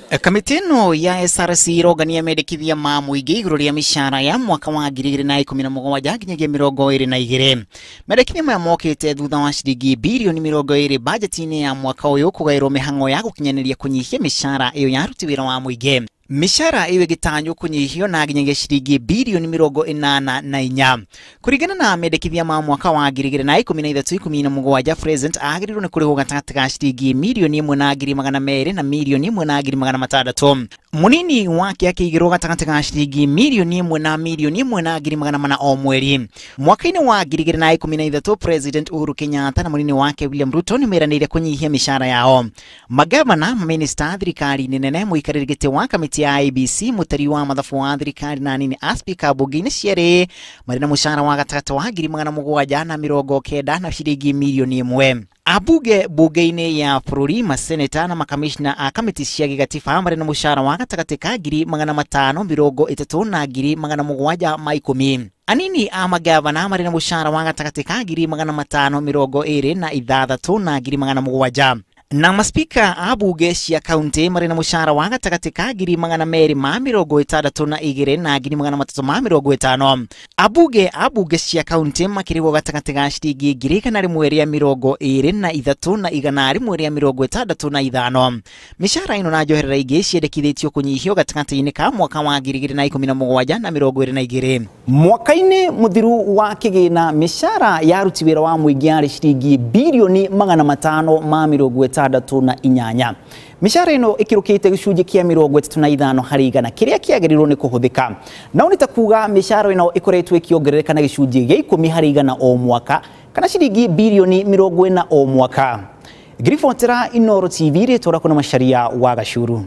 Kamĩtĩ ĩno ya SRC ĩrongania mendekithia ma mũingĩ igũrũ rĩa mĩcara ya mwaka wa 2017 nginyagia 2022. Mendekithia maya mokĩte thutha wa ciringi birioni 20 bajeti-inĩ ya mwaka ũyũ kũgaĩrwo mĩhang'o ya gũkinyanĩria kũnyihia mĩcara ĩyo ya aruti wĩra wa mũingĩ. Mĩcara ĩyo ĩgĩtanywo kũnyihio na nginyagia ciringi birioni 84. Kũringana na mendekithia ma mwaka wa 2013-17, President agĩrĩirwo nĩ kũrĩhwo gatagatĩ ka ciringi mirioni 1,200 na mirioni 1,600. Mũnini wake akĩigĩrwo gatagatĩ ka ciringi mirioni 1 na mirioni 1,400 o mweri. Mwaka-inĩ wa 2013 President Uhuru Kenyatta na mũnini wake William Ruto nĩmeranĩire kũnyihia mĩcara yao. Magavana, mamĩnĩsta thirikari-inĩ nene, mũikarĩri gĩtĩ wa kamĩtĩ ya IEBC, mũtari wa mathabu wa thirikari na anini a spika bunge-inĩ cierĩ marĩ na mũcara wa gatagatĩ wa 790 na ciringi mirioni 1. Abunge bunge-inĩ ya bũrũri, maseneta na makamishna a kamĩtĩ cia gĩgatiba marĩ na mũcara wa gatagatĩ ka 530 na 710. Anini a magavana marĩ na mũcara wa gatagatĩ ka 526 na 700. Na maspika a bunge cia kaunti marĩ na mũcara wa gatagatĩ ka 262 na 350. Abunge a bunge cia kaunti makĩrĩhwo gatagatĩ ka ciringi 123 na 165. Mĩcara ĩno na njoherera ingĩ ciendekithĩtio kũnyihio gatagatĩ-inĩ ka mwaka wa 2017 na 2022. Mwaka-inĩ mũthiru wa kĩgĩna, mĩcara ya aruti wĩra wa mũingĩ yarĩ ciringi birioni 568. Mĩcara ĩno ĩkĩrũkĩte gĩcunjĩ kĩa 35 harĩ igana kĩrĩa kĩagĩrĩirwo nĩ kũhũthĩka. Nao nĩ ta kuga mĩcara ĩno ĩkoretwo ĩkĩongerereka na gĩcunjĩ gĩa 10 harĩ igana o mwaka kana ciringi birioni 40 o mwaka. Ngiribotera Inooro TV, rĩtwa rĩakwa nĩ Macharia wa Gacuru.